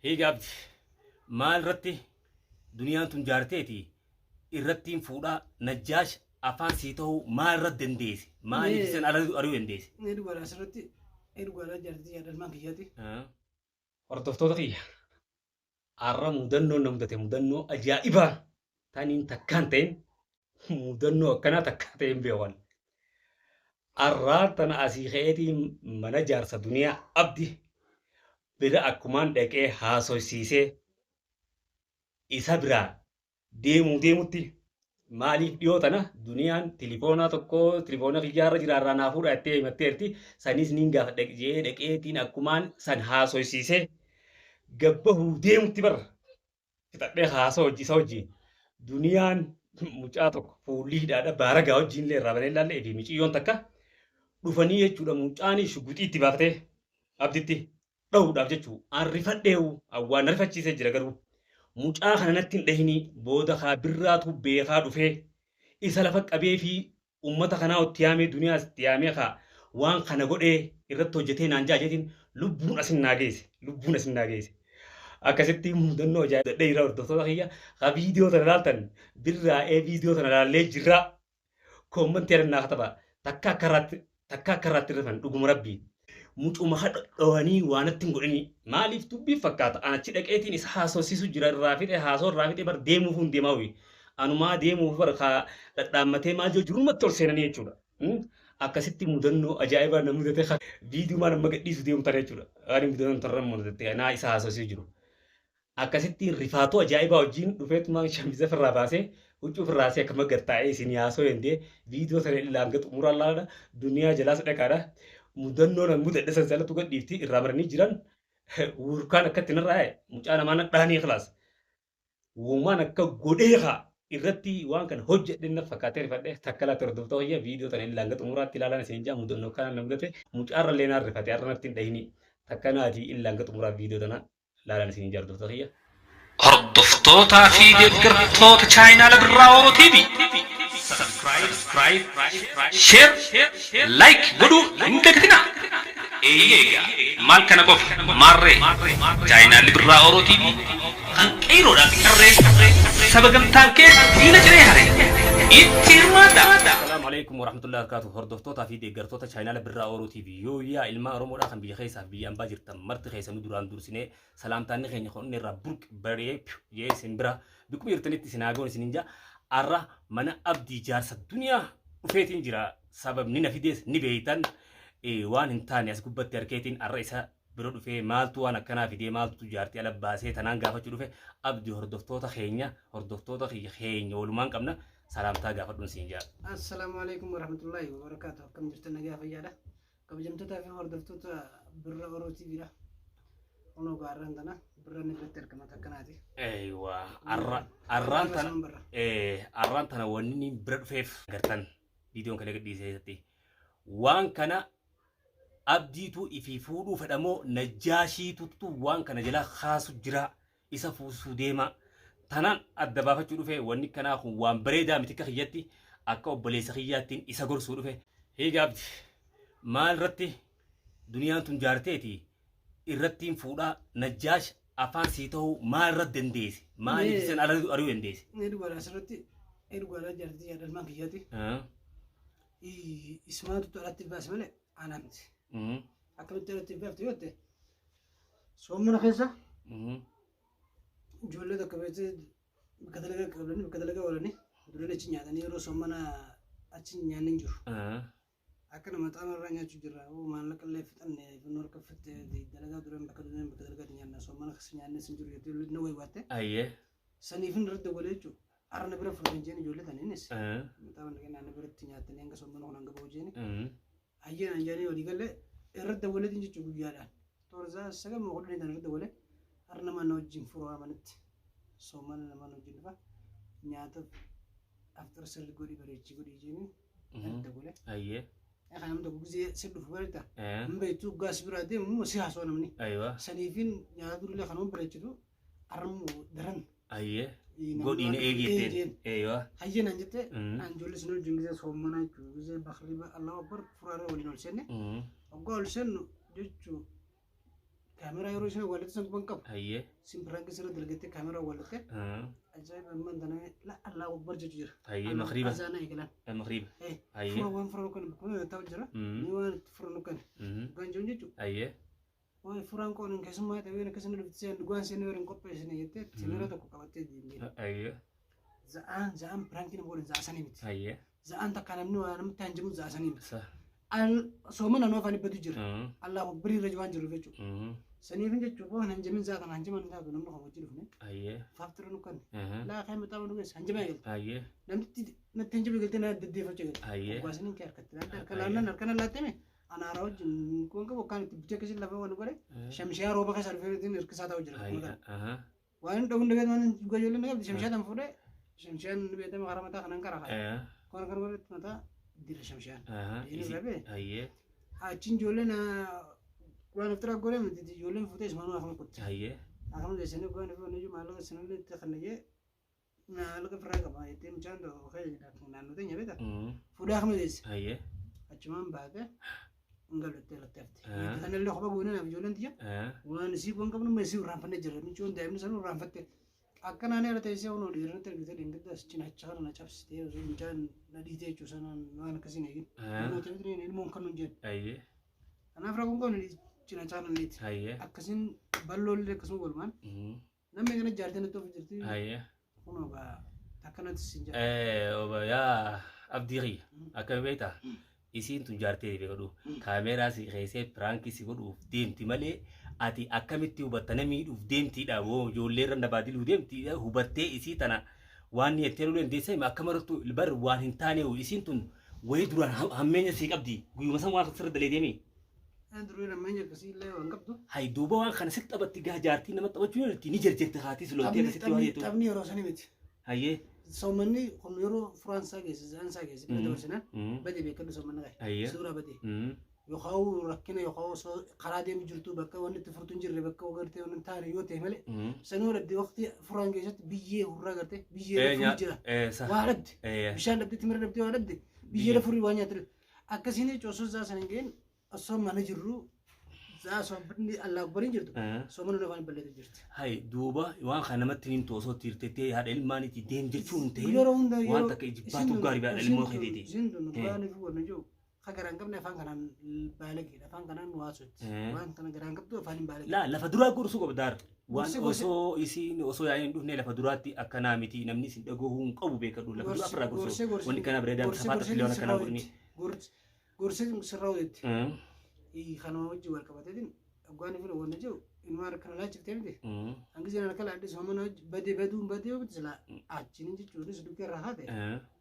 Hiiga Abdi, maal irratti duniyaan tun jaarteeti irrattiin fuudhaa Najjaash afaan sii ta'uu maal irratti dandeesse? Maaliif isan ari'uu dandeesse? Ni dhugaadha asirratti ni dhugaadha jaartii yaadalmaan kiyyaati. Hordoftoota kiyya, har'a mudannoon na mudate mudannoo ajaa'ibaa taniin takkaan ta'in mudannoo akkanaa takkaa ta'in beekan. Har'aan tana asii ka'eetiin mana jaarsa duniyaa Abdi bira akkumaan dhaqee haasofsiisee isa biraa deemuu deemutti maaliif dhiyoo tana duniyaan tilifoonaa tokko tilifoona kiyyaarra jiraarraa naa fuudha jettee himatteerti saniis niin gaafadha jee dhaqeetiin akkumaan san haasofsiisee gabbahuu deemutti barra fixadhee haasoo hojii isa wajjin duniyaan mucaa tokko fuulli hidhaadha baaragaa wajjin illee irraa banee ilaalle fi miciyyoon takka dhufanii jechuudha mucaan shuguxii itti baaftee Abditti dhahuudhaaf jechuu an rifadheewu waan na rifachiisee jira garuu mucaa kana natti hin dhahinii booda kaa birraatu beekaa dhufee isa lafa qabee fi ummata kanaa itti yaamee duniyaas itti yaamee kaa waan kana godhee irratti hojjetee naan jaa jeetiin lubbuun asin naa geesse lubbuun asin naa geesse akkasitti mudannoo ajaa'ibaa jira. Hordoftoota kiyya ka viidiyoo tana laaltan birraa'ee viidiyoo tana laallee jirra koommantii adannaa kataba takka akka irraatti takka akka irraatti rifan dhuguma rabbii mucuma dhowanii waan natti hin godhini maaliif dubbii fakkaata an achi dhaqeetiin isa haasofsiisu jira irraa fixe haasoo irraa fixe bar deemuuf hin deemaa hoyi anumaa deemuuf bar kaa dhadhaammatee maal jiru jirumatti ol seenanii jechuudha. Akkasitti mudannoo ajaa'ibaa na mudate viidiyoo maan amma gadhiisu deemu tana jechuudha. Waan mudannoon tarra mudate naa isa haasofsiisu jiru. Akkasitti rifaatuu ajaa'ibaa wajjin dhufeetumaan shamiza ofirraa baasee huccuu ofirraa asii akkuma gad taa'ee isin haasoo dandee viidiyoo sana illee hanga xumuraa laala duniyaa jalaas dhaqaadha. Mudannoo na mudadhe san salatu gadhiifti irraa maranii jiran wurkaan akkatti narraa mucaa namaa nadhaanii kilaas. Womaan akka godhee kaa irratti waan kana hojjedhe na fakkaatee rifadhe takka laata hordoftoota kiyya viidiyoo tana illee hanga xumuraatti ilaalaan isin jaa mudannoo kana na mudate mucaarra illee naan rifate har'a natti hin dhahini takka naati illee hanga xumuraa viidiyoo tana ilaalaan isin jaa hordoftoota kiyya. Hordoftootaa fi deeggartoota chaayinaala Birraa Oro TV Subscribe, Share, Like godhuu hin dagatinaa. Eeyyee egaa maal kana qofa maarree chaayinaalli Birraa Oro TV kan qeeyroodhaa fi qarree saba gamtaan keessa diina ciree hare itti hirmaadhaa. Assalaamu alaikum warahmatullahi wabarakatuh. Hordoftootaa fi deeggartoota chaayinaala Birraa Oro TV yoo yaa ilmaan Oromoodhaa kan biyya keessaa fi biyya ambaa jirtan marti keessanuu duraan dursinee salaamtaanni keenya kan inni irraa burq baree jee isin bira bikkuma jirtanitti isin haa goon isin jaa arra mana Abdii jaarsa duniyaa dhufeetiin jira sababni na fidees ni beeytan waan hin taane as gubbatti harkeetiin arra isa bira dhufee maaltu waan akkanaa fidee maaltu jaartii ala baasee tanaan gaafachuu dhufe. Abdii hordoftoota keenya hordoftoota kiyya keenya walumaan qabna salaamtaa gaafadhuun siin jaa. Assalaamu alaikum warahmatullahi wabarakatuh. Akkam jirtan nagaa fayyaadha. Kabajamtootaa fi hordoftoota Birra Oro TVdha. Kunoo gaarraan tana Birra inni biratti argama takkanaati. Eeywa arra arraan tana arraan tana wanni inni bira dhufeef agartan viidiyoon kana gadhiisee keessatti waan kana Abdiitu ifii fuudhuu fedhamoo Najjaashiitutu waan kana jala kaasu jira isa fuusuu deema tanaan adda baafachuu dhufe wanni kanaa kun waan bareedaa miti akka kiyyatti akka obboleessa kiyyaattiin isa gorsuu dhufe. Hiiga Abdi, maal irratti duniyaan tun jaarteeti irrattiin fuudhaa Najjaash afaan sii ta'uu maal irratti dandeesse? Maaliif isan ari'uu dandeesse? Ni dhugaadha asirratti ni dhugaadha jaartii yaadalmaan kiyyaati. Ismaatu alatti baase malee anaa miti. Akkamitti alatti baafte yoo ta'e soomana keessa ijoollee tokko beektee bakka dalagaa qabanii bakka dalagaa oolanii dureen achi nyaatanii yeroo soomana achi nyaanni hin jiru. Akka nama xaama irraa nyaachuu jirra. Oo maallaqa illee fixanne nu harka fixxe dalagaa dureen bakka dureen bakka dalagaatti nyaanna soomana keessa nyaanne sin jiru jettee na waywaatte. Ayyee. Saniifin irratti dabalee jechuudha. Har'a na bira fudhatan jeen ijoollee tana innis. Maxaafa na kennaa na biratti nyaatanii hanga soomana kun hanga bahu jeeni. Hayyee naan jedhanii walii galee irratti dawwaleetiin jechuun guyyaadhaan. Toora isaa 9 moo 10 tana irratti dawwalee har'a nama na wajjin furuu manatti soomana nama na wajjin dhufa nyaata afxira sirri godhii bareechii godhii jeeni irratti dawwalee. Hayyee. Kan namni tokko gisee si dhufu bareeda. Hin beektu gaas biraa deemu immoo si haasoo namni. Aywa. Saniifin nyaata durillee kanuma bareechitu har'a immoo daran. Ayyee. Godhii na eegi jetteen. Eeywa. Hayyee naan jette an ijoollee sun wajjin gisee soommanaa jechuudha. Gisee bakriba Allahu Akbar furaarra waliin ol seenne. Hoggaa ol seennu jechuu Kaameraa yeroo isheen awwaallatte san quban qabu. Hayyee. Isin piraanki sirra dalgattee kaameraa awwaallatte. Ajaa'iba ammaan tana la Allahu Akbar jechu jira. Hayyee makriiba. Azaana eegalan. Makriiba. Eh, Hayyee. fura waan fura kan kun ta'u jira. Ni waan itti fura kan. Dhugaan jiru jechuudha. Hayyee. Waan furaan qoon keessummaa ta'e waan akkasii dhufti seen dhugaan seen yeroo qopheessine jettee timira tokko qabattee deemte. Hayyee. Za'aan za'aan piraankiin godhan za'a sanii miti. Hayyee. Za'aan takka namni waa namatti hanjamu za'a sanii miti. Sa. Soomana noo afaan dhibbatu jira. Allahu Akbar irra waan jiru jechuudha. Saniif jechuudha waan hanjamin za'a kana hanjaman taatu namni kan wajji dhufne. Hayyee. Faaftira nu kan. Laa kan maxxanfa nu geesse hanjama eegalte. Hayyee. Namtichi natti hanjama eegaltee na deddeeffachuu eegalte. Hayyee. Oggaasaniin kee harkatti laata harka laannan harka na laatteme anaaraa wajjin kun qabu akkaan itti bitee akkasiin lafa waan godhe shamshiyaa rooba keessa dhufee ittiin hirkisaa ta'u jira. Waan hin dhowwin dhabeet waan hin dhugaa ijoolleen dhabeet shamshiyaa tan fuudhee shamshiyaan beekame karaa mataa kanaan karaa karaa. Kun kan godhetti mataa dira shamshiyaan. Inni dhabee Hayyee. achiin ijoolleen waan of tiraa godhe miti ijoolleen fuutee ismaanuu afaan kutte. Hayyee. Akkuma geessanii waan ifaan ijoo maallaqa sanallee itti kannajee maallaqa firraa qaba jettee mucaan tokko naannoo teenya beekta. Fuudhaa akkuma geesse Hayyee. achumaan baate hin galuttee lattee hafte. Kanallee kopha goonee naaf ijoolleen tiyya waan isii waan qabnu ma isii irraanfannee jira michoon daa'imni sanuu irraanfatte. Akka naannoo irra teessee kun dhiironni argite dhingidda cinaacha kana na cabsitee osoo mucaan na dhiitee jechuu sanaan waan akkasii hin eegin. Ilmoota miti ilmoon kan nun jennu. Hayyee. Kanaaf rakkoon qabnu cinaacha kana dhiite. Hayyee. Akkasiin bal'oollee akkasuma walumaan namni kana jaartee natti of jirti. Hayyee. Kunoo gaa akkanatti sin jaalladha. Obbo yaa Abdii kiyya akkami beektaa? Isiin tun jaartee beekadhu. Kaameeraa si keessee piraankii si godhuuf deemti malee ati akkamitti hubatta na miidhuuf deemtiidha woo ijoollee irra na baadiluu deemtiidha hubattee isii tana waan ni jettee loluu dandeessa hima akka marattu bar waan hin taane isiin tun wayii duraan hammeenya sii qabdi guyyuma san waan sirra dalee deemi. Duree lammaan akkasii illee waan qabdu. Hay duuba waan kana sitti taphatti gaa jaartii nama taphachuu yoo jirti ni jarjarti haatis loltee akkasitti waan jettu. Taphni yeroo sanii miti. Hayyee. Soommanni kun yeroo furaan isaa geesse za'aan isaa geesse bira dabarsinaan badee beekadhu soommanni qabe. Suuraa badee. Yookaan rakkina yookaan osoo karaa deemu jirtu bakka wanni itti furtu hin jirre bakka gartee wanni hin taane yoo ta'e malee sanuu dhabde waqtii furaan keessatti biyyee hurraa gartee biyyee furii jira. Waa dhabde. Bishaan dhabde timira dhabde waa dhabde biyyee furii waa nyaate akkasiin jechuun osoo za'aa sana hin ga'in osoo mana jirru za'aa soommanni Allaa akbariin jirtu soommanni afaan balleetu jirti. Hay duuba waan kana namatti hin osoo tiirtettee haadha ilmaaniiti deem jechuun hin ta'in Yeroo hunda waan takka ijibbaatu gaarii haadha ilmoo keetiiti. Isin tun waan fi wanna jiru ka garaan qabne afaan kanaan baalageedha afaan kanaan nu haasofti waan kana garaan qabdu afaan hin baalageedha. Laa lafa duraa gorsuu qabda daar. Waan Gorsi- gorsi- osoo isiin osoo yaa'in hin dhufne lafa duraatti akkanaa miti namni isin dhagahuu hin qabu beekadhu lafa duraa ofirraa gorsuu. Wanni kana bareedaa safaa tafilee waan akkanaa godhani. Gorsee sirraa hojjetti. Kanuma wajjin wal qabateetiin dhugaan fi wanna jiru ilma harka laachiftee miti. Hangi seen harka laadhe soomana badee baduun badee yoo silaa achiin jechuunis dugda irraa haate.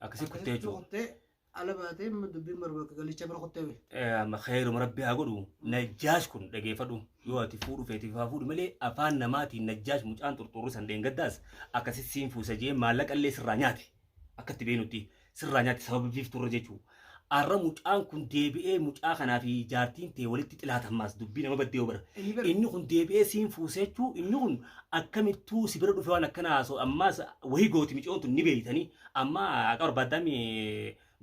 Akkasii kuttee jechuudha. Kuttee ala baatee dubbiin barbaadu galicha bira kuttee bee. Amma khayiruma rabbi haa godhu najjaash kun dhageeffadhu yoo ati fuudhu feetiif haa fuudhu malee afaan namaatiin najjaash mucaan xurxurri san deengaddaas akkasi siin fuusa jee maallaqa illee sirraa nyaate akkatti beenutti sirraa nyaate sababa biifturra jechuu. Arra mucaan kun deebi'ee mucaa kanaa fi jaartiin ta'e walitti xilaatammaas dubbii nama baddee yoo bara. Inni kun deebi'ee siin fuuse jechuu inni kun akkamittuu si bira dhufe waan akkana haasa'u ammaas wayii gooti micoon tun ni beeytanii amma akka barbaadame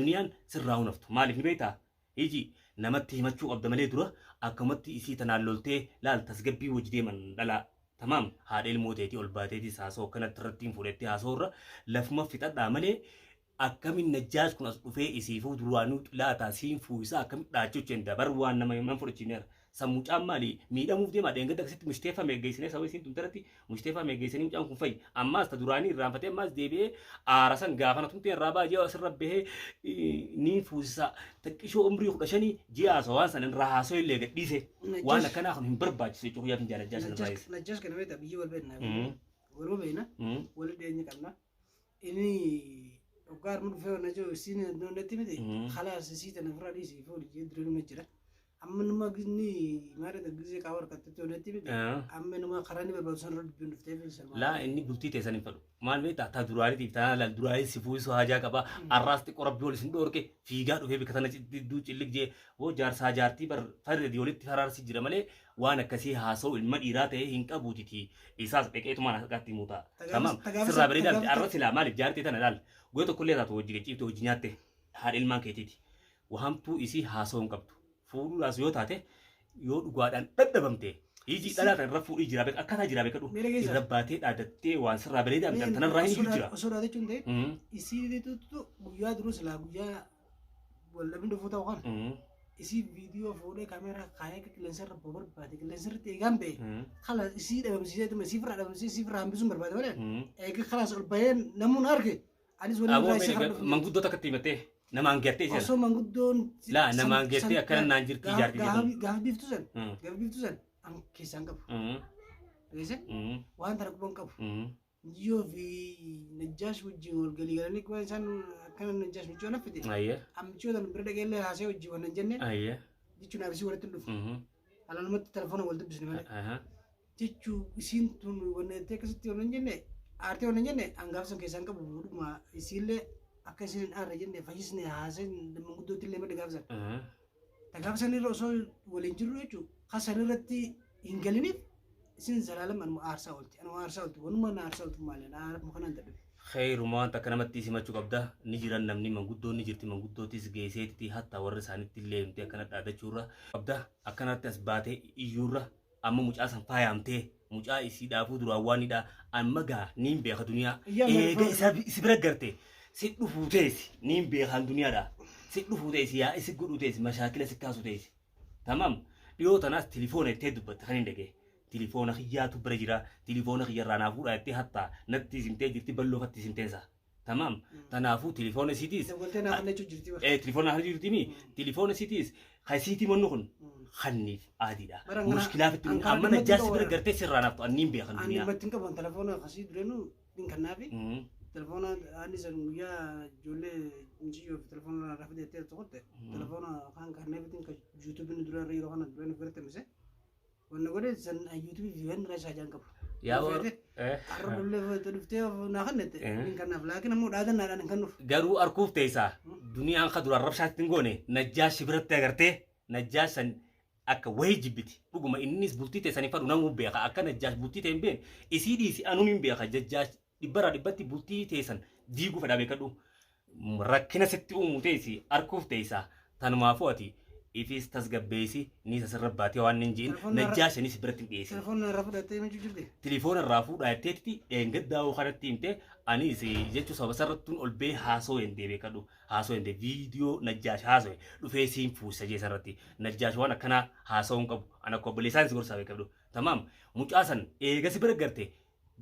duniyaan sirraa hunaftu maaliif ni beeytaa? Iji namatti himachuu qabda malee dura akkamatti isii tanaan loltee laal tasgabbii wajji deeman dhalaa. Tamaam haadha ilmoo teetii ol baateetis haasa'u akkanatti irratti hin fudhattee haasa'u irra lafuma fixadhaa malee akkamiin najjaash kun as dhufee isiifuu duraanuu xilaataa siin fuuyisaa akkamitti dhaachuu hin dabar waan nama himan fudhachiineera. Sammucaan maali miidhamuuf deema dheengadda akkasitti mushteeffame geessinee sababa isiin tumtaratti mushteeffame geessanii mucaan kun fayyi ammaas ta duraanii irraanfatee ammaas deebi'ee aara san gaafana tumtee irraa baay'ee asirra bahee ni fuusisaa taqqishoo umrii 15 ji'a haasawaa waan san irraa haasoo illee gadhiise waan akkanaa kun hin barbaachisu jechuun guyyaa finjaala jaasa irraa eessa. Najjaash kana beektaa biyyi wal beekna. Waluma beekna. Wal dhiyeenya qabna. Inni dhugaa harma dhufee wanna jiru isiin natti miti. Khalaas isii tana ofirraa dhiisii fuudhi jee dureen jira. Amma numa inni maal gisee qaama harkatti natti miti. Amma numa karaa inni barbaadu sanarra dubbiin dhuftee fi salmaa. Laa inni bultii teessan hin fedhu. Maal beektaa taa duraaniitiif tanaa laal duraanii si fuuyisu haajaa qaba. Arraas xiqqoo rabbi ol isin dhoorke fiigaa dhufee bikka tana jidduu cillig jee hoo jaarsaa jaartii bar fardi walitti faraarsi jira malee waan akkasii haasa'u ilma dhiiraa ta'e hin qabuutiti. Isaas dheqeetumaan harkatti himu ta'a. Tamaam sirraa bareedaa miti arra silaa maaliif jaartii tana laal guyyaa tokkollee taatu hojii gachiifte hojii nyaatte haadha ilmaan keetiiti. Wahamtuu isii haasa'uu hin qabdu. Fuudhuudhaas yoo taate yoo dhugaadhaan dhadhabamte Iji dhalaa tan irra fuudhii jira beeka akkaataa jira beekadhu. Miira keessa. Irra baatee dhaadattee waan sirraa bareedaa midhaan tanarraa hin jira. Osoo dhaadachuun ta'e isiitutu guyyaa duruu silaa guyyaa wallabni dhufuu ta'u kana isii viidiyoo fuudhee kaameeraa kaayee akka qilleensa irra barbaade qilleensa irratti eegaan ba'e kala isii dhabamsiisee isii firraa dhabamsiisee isii firraa hambisuun barbaade malee eega kalaas ol bahee namuun arge anis waliin Aboo irraa isii meeqa kana dhufu. manguddoo takka itti himattee namaan geettee isheen. Osoo manguddoon Laa namaan geettee akkana naan jirti ijaarti jedhamu. Gaafa biiftuu san gaafa biiftuu san an keessaan qabu. Dhageesse waan tana quban qabu. Jiyyoo fi Najjaash wajjin wal galii galanii quba isaan akkana Najjaash michoo na fide. Ayyee. Ammichoo tan bira dhaqee illee haasee wajjin waan hin jenne Ayyee. jechuun abisii walitti hin dhufu. Alaalumatti telefoona wal dubbisne malee. Jechuu isiin tun wanna jettee akkasitti waan hin jenne aartee waan hin jenne an gaaf san keessaan qabu dhuguma isiillee akka isiin hin aarre jenne fayyisne haasee manguddootti illee madda gaaf san. Ta gaaf san irra osoo waliin jirru jechuun kasan irratti hin galiniif isin zalaalam anuma aarsaa oolti anuma aarsaa oolti wanuma na aarsaa oolti maali na kanaan dadhabe. Khayrumaa wanta akka namatti simachuu qabda ni jiran namni manguddoon ni jirti manguddootis geesseetti hatta warra isaanitti illee himtee akkana dhaadachuurra qabda akkanatti as baatee iyyuurra amma mucaa san faayamtee mucaa isii dhaafuu duraan waan hidhaa amma gaa niin beeka duniyaa eega isa isi bira garte si dhufuu teessi niin beekaan duniyaadha si dhufuu teessi yaa isi godhuu teessi mashaakila si kaasuu teessi tamam dhiyoo tanaas tilifoona ittee dubbatte kan hin dhagee tilifoona kiyyaatu bira jira tilifoona kiyyarraa naa fuudhaa jettee hatta natti simtee jirti balloofatti simteessa tamam tanaafuu tilifoona isiitiis Dawwaltee naaf jechuu jirti bara. Tilifoona kana jirtimi tilifoona isiitiis kan isiitii mannu kun kanniif aadiidha Bara ngana- mushkilaaf itti an karaa amma dhimma najjaasi xiqqoo bira warra- gartee sirraa naaftu anniin beekan Ani duniyaa. dhimma hin qabu telefoona akkasii dureenuu hin kannaafi telefoona ani san guyyaa ijoollee injiyyoo fi telefoona irraa fidettee tokkotte telefoona kan kanneefitiin kan yuutuubiin dura irra yeroo kana dureen biratti hambise wanna godhe san yuutuubii fi waan irraa isaa jaan qabu. Yaa war- Arra dullee dhuftee naa kannette hin kannaaf laakiin ammoo dhaadannaadhaan hin kennuuf. Garuu arkuuf teessaa duniyaan ka duraan rabshaatti hin goone najjaashi biratti agartee najjaash san akka wayii jibbiti dhuguma innis bultii teessanii fadhu namuu beeka akka najjaash bultii ta'e hin beekne isii dhiisi anuun hin beeka jajjaash dhibbarraa dhibbatti bultii teessan diiguu fedhaa beekadhu rakkina sitti uumu teessi arkuuf teessaa tanumaafuu ati ifis tasgabbeessi ni sasirra baatee waan hin ji'in najjaashanis biratti hin dhiyeessin. Telefoona irraa fudhattee himachuu jirti. Tilifoona irraa fuudhaa jetteetti dheengaddaa'uu kanatti himte anis jechuu sababa sarrattuun ol bee haasoo hin deebee kadhu haasoo hin deebee viidiyoo najjaash haasoo dhufee siin fuusa jee sarratti najjaash waan akkanaa haasoo hin qabu ana akka obboleessaan si gorsaa beekadhu tamaam mucaa san eegasi bira garte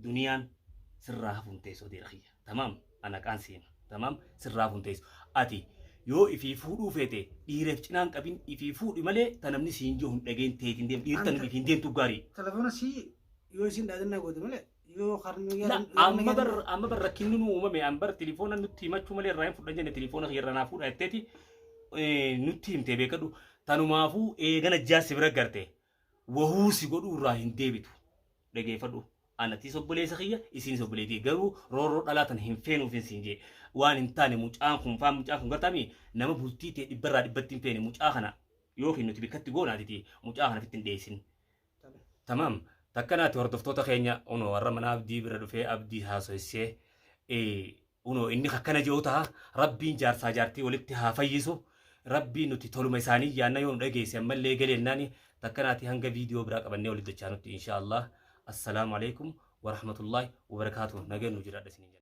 duniyaan sirraa hafuun teessoo deera kiyya tamaam ana qaan seema tamaam sirraa hafuun teessu ati yoo ifii fuudhuu feete dhiireef cinaan qabin ifii fuudhi malee ta namni siin jiru hin dhageen teetiin deem dhiirtan ifiin deemtu gaarii. Telefoona sii yoo isin dhaadannaa goote malee yoo harmi La amma bar amma bar rakkinni nu uumame an bar tilifoona nutti himachuu malee irraa hin fudhan jenne tilifoona kiyya irraa naa fuudha jetteeti nutti himte beekadhu tanumaafuu eegana jaassi bira garte wahuu si godhuu irraa hin deebitu dhageeffadhu anatis obboleessa kiyya isinis obboleettii garuu roorroo dhalaa tan hin feenuuf hin siin jee waan hin taane mucaan kun faan mucaan kun gartaami nama bultii ta'e dhibbarraa dhibbatti hin feene mucaa kana yookiin nuti bikkatti goonaatiti mucaa kana fitti hin dhiyeessin. Tamaam takkanaati hordoftoota keenya unoo warra mana abdii bira dhufee abdii haasofsee unoo inni akkana jiru ta'a rabbiin jaarsaa jaartii walitti haa fayyisu rabbiin nuti toluma isaanii yaanna yoo nu dhageesse ammallee galeennaani takkanaati hanga viidiyoo biraa qabannee walitti dachaa nutti insha Allah assalaamu alaikum warahmatullahi wabarakaatuh nageen nu jiraadha isiniin jedha.